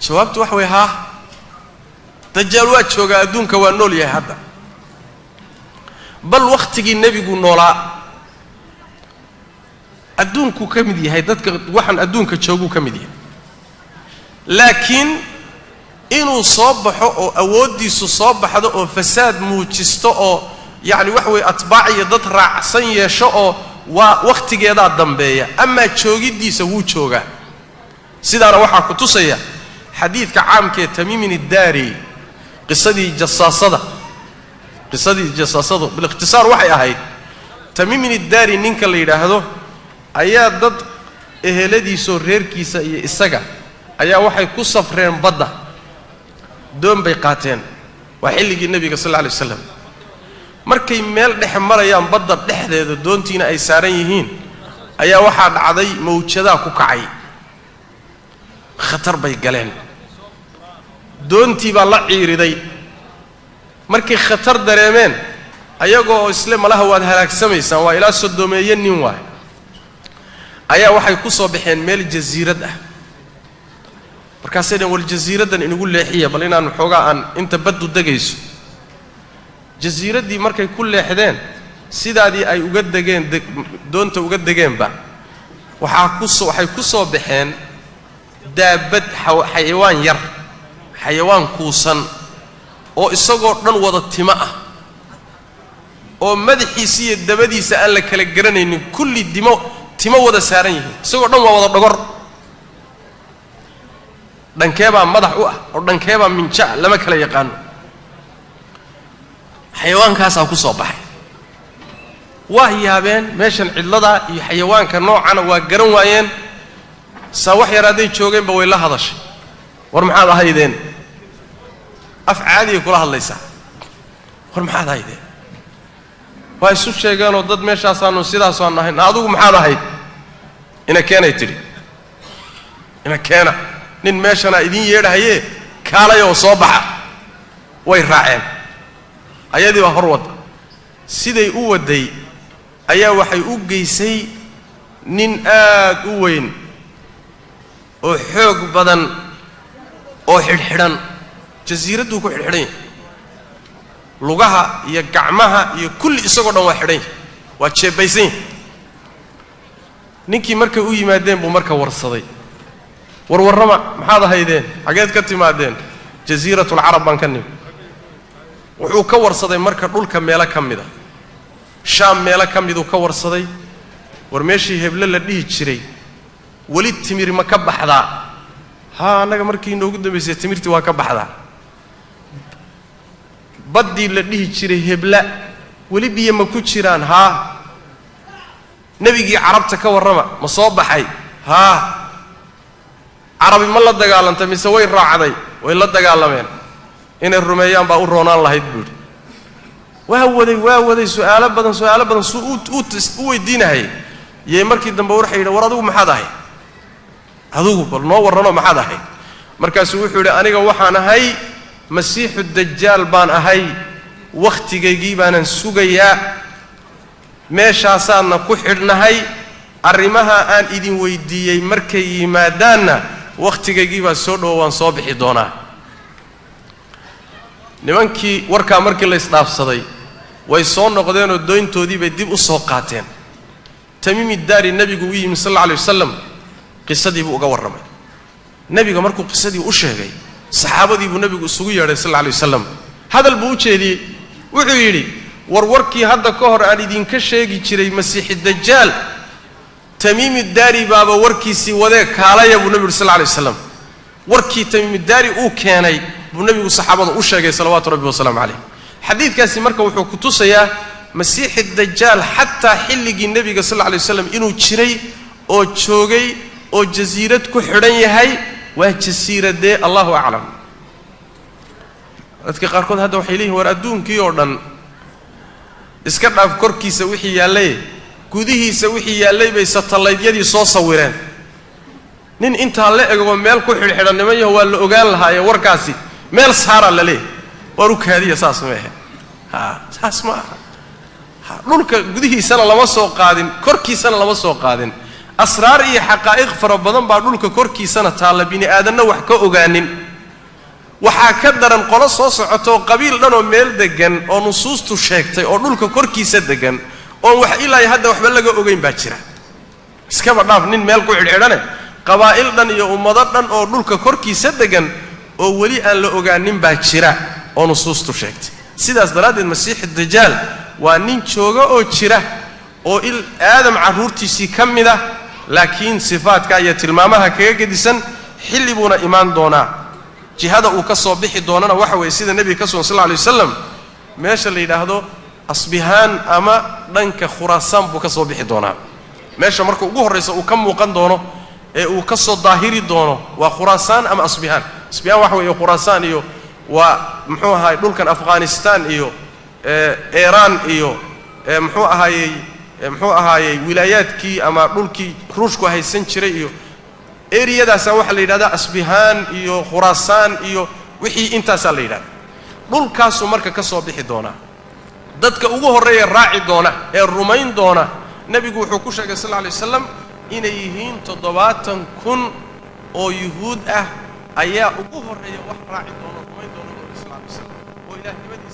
Jawaabtu waxa way haa, dajaal waa joogaa, adduunka waa nool yahay hadda. Bal wakhtigii nebigu noolaa adduunkuu ka mid yahay, dadka waxaan adduunka jooguu ka mid yahay. Laakiin inuu soo baxo oo awooddiisu soo baxdo oo fasaad muujisto oo yacni waxa weeye atbaac iyo dad raacsan yeesho oo waa wakhtigeedaa dambeeya, amaa joogiddiisa wuu joogaa. Sidaana waxaa ku tusaya xadiidka caamkee Tamiimin iddaari, qisadii jasaasada. Qisadii jasaasadu bilikhtisaar waxay ahayd, Tamiimin iddaari ninka la yidhaahdo ayaa dad eheladiisoo reerkiisa iyo isaga ayaa waxay ku safreen badda, doon bay qaateen. Waa xilligii nebiga sal alla alay waslam. Markay meel dhex marayaan badda dhexdeeda, doontiina ay saaran yihiin, ayaa waxaa dhacday mawjadaa ku kacay, khatar bay galeen, doontii baa la ciiriday. Markay khatar dareemeen, ayagoo isle malaha waad halaagsamaysaan, waa ilaa sodomeeye nin waay, ayaa waxay ku soo baxeen meel jasiirad ah. Markaasay dheen, war jasiiraddan inagu leexiya, bal inaan xoogaa aan inta baddu degayso. Jasiiraddii markay ku leexdeen, sidaadii ay uga degeen doonta uga degeenba, waxay ku soo baxeen daabad, xayawaan yar, xayawaan kuusan oo isagoo dhan wada timo ah, oo madaxiisa iyo dabadiisa aan la kala garanaynin, kulli dimo timo wada saaran yihiin, isagoo dhan waa wada dhogor. Dhankeebaa madax u ah oo dhankeebaa minja ah, lama kala yaqaano. Xayawaankaasaa ku soo baxay. Waa yaabeen, meeshan cidladaa iyo xayawaanka noocana waa garan waayeen. Saa wax yar hadday joogeenba way la hadashay. War maxaad ahaydeen? Af caadiya kula hadlaysaa. War maxaad ahaydeen? Waa isu sheegeenoo dad meeshaasaanu sidaasaanu ahayn. Adigu maxaad ahayd? Ina keenay tidhi, ina keena, nin meeshanaa idiin yeedhahayee kaalayoo soo baxa. Way raaceen, ayadii baa hor wadda. Siday u wadday ayaa waxay u geysay nin aad u weyn oo xoog badan oo xidhxidhan. Jasiiradduu ku xidhxidhan yahay, lugaha iyo gacmaha iyo kulli isagoo dhan waa xidhan yahay, waa jeebbaysan yahay. Ninkii markay u yimaadeen buu marka warsaday, warwarrama, maxaad ahaydeen, xageed ka timaadeen? Jasiiratulcarab baan ka nimi. Wuxuu ka warsaday marka dhulka meelo ka mid a, Shaam meelo ka miduu ka warsaday. War meeshii heble la dhihi jiray weli timir ma ka baxdaa? Haa, annaga markii inoogu dambaysay timirtii waa ka baxdaa. Baddii la dhihi jiray hebla weli biyo ma ku jiraan? Haa. Nebigii carabta ka warrama, ma soo baxay? Haa. Carabi ma la dagaalantay mise way raacday? Way la dagaalameen, inay rumeeyaan baa u roonaan lahayd buu yidhi. Waa waday, waa waday, su'aalo badan, su'aalo badan suu u weydiinahayay. Yee markii dambe waxay yidhi, war adigu maxaad ahay? Adigu bal noo warranoo maxaad ahay? Markaasuu wuxuu yidhi, aniga waxaan ahay Masiixu Dajaal baan ahay, wakhtigaygii baanan sugayaa, meeshaasaanna ku xidhnahay. Arrimaha aan idin weydiiyey markay yimaadaanna wakhtigaygii baa soo dhowo, waan soo bixi doonaa. Nimankii warkaa markii la isdhaafsaday way soo noqdeenoo doyntoodii bay dib u soo qaateen. Tamiimi daari nebigu u yimi sal alla alay wasalam, qisadii buu uga warramay. Nebiga markuu qisadii u sheegay, saxaabadii buu nebigu isugu yeedhay sal alla alay wasalam, hadal buu u jeediyey. Wuxuu yidhi, war warkii hadda ka hor aan idinka sheegi jiray Masiixi Dajaal, Tamiimi Daari baaba warkiisii wadee, kaalaya buu nebigu yuri sal alla alay waslam. Warkii Tamiimi Daari uu keenay buu nebigu saxaabada u sheegay salawaatu rabbi wasalaamu calayh. Xadiidkaasi marka wuxuu ku tusayaa Masiixi Dajaal xataa xilligii nebiga sal alla alay waslam inuu jiray oo joogay oo jasiirad ku xidhan yahay. Waa jasiiradee? Allahu aclam. Dadka qaarkood hadda waxay leeyihin, war adduunkii oo dhan iska dhaaf, korkiisa wixii yaallay, gudihiisa wixii yaallay bay satalaydyadii soo sawireen. Nin intaa la egoo meel ku xidhxidhan, niman yaho, waa la ogaan lahaaye, warkaasi meel saaraa la leeyahy. War u kaadiya, saas ma ahe, ha, saas ma aha. Dhulka gudihiisana lama soo qaadin, korkiisana lama soo qaadin. Asraar iyo xaqaa'iq fara badan baa dhulka korkiisana taalla, bini aadanna wax ka ogaanin. Waxaa ka daran qolo soo socoto qabiil dhan oo meel degan oo nusuustu sheegtay oo dhulka korkiisa degan oon wax ilaa hadda waxba laga ogeyn baa jira. Iskaba dhaaf nin meel ku xidhxidhane, qabaa'il dhan iyo ummado dhan oo dhulka korkiisa degan oo weli aan la ogaanin baa jira oo nusuustu sheegtay. Sidaas daraaddeed Masiixi Dajaal waa nin jooga oo jira oo il aadam carruurtiisii ka mid ah, laakiin sifaadka iyo tilmaamaha kaga gedisan. Xilli buuna imaan doonaa. Jihada uu ka soo bixi doonana waxa weeye sida nebiga ka sugan sal alla alay wasalam, meesha la yidhaahdo Asbihaan ama dhanka Khuraasaan buu ka soo bixi doonaa. Meesha marka ugu horraysa uu ka muuqan doono ee uu ka soo daahiri doono waa Khuraasaan ama Asbihaan. Asbihaan waxa weeye Khuraasaan iyo waa muxuu ahaay dhulkan Afghanistan iyo Iiraan iyo muxuu ahaayey muxuu ahaayey wilaayaadkii ama dhulkii Ruushku haysan jiray iyo eriyadaasaa waxaa la yidhahdaa Asbihaan iyo Khuraasaan iyo wixii intaasaa la yidhahdaa. Dhulkaasuu marka ka soo bixi doonaa. Dadka ugu horreeya raaci doona ee rumayn doona, nebigu wuxuu ku sheegay sal alla alay wasalam inay yihiin 70,000 oo yuhuud ah ayaa ugu horreeya wax raaci doona, rumayn doona nabiga sal alla alay wasalam oo ilaahnimadiisa.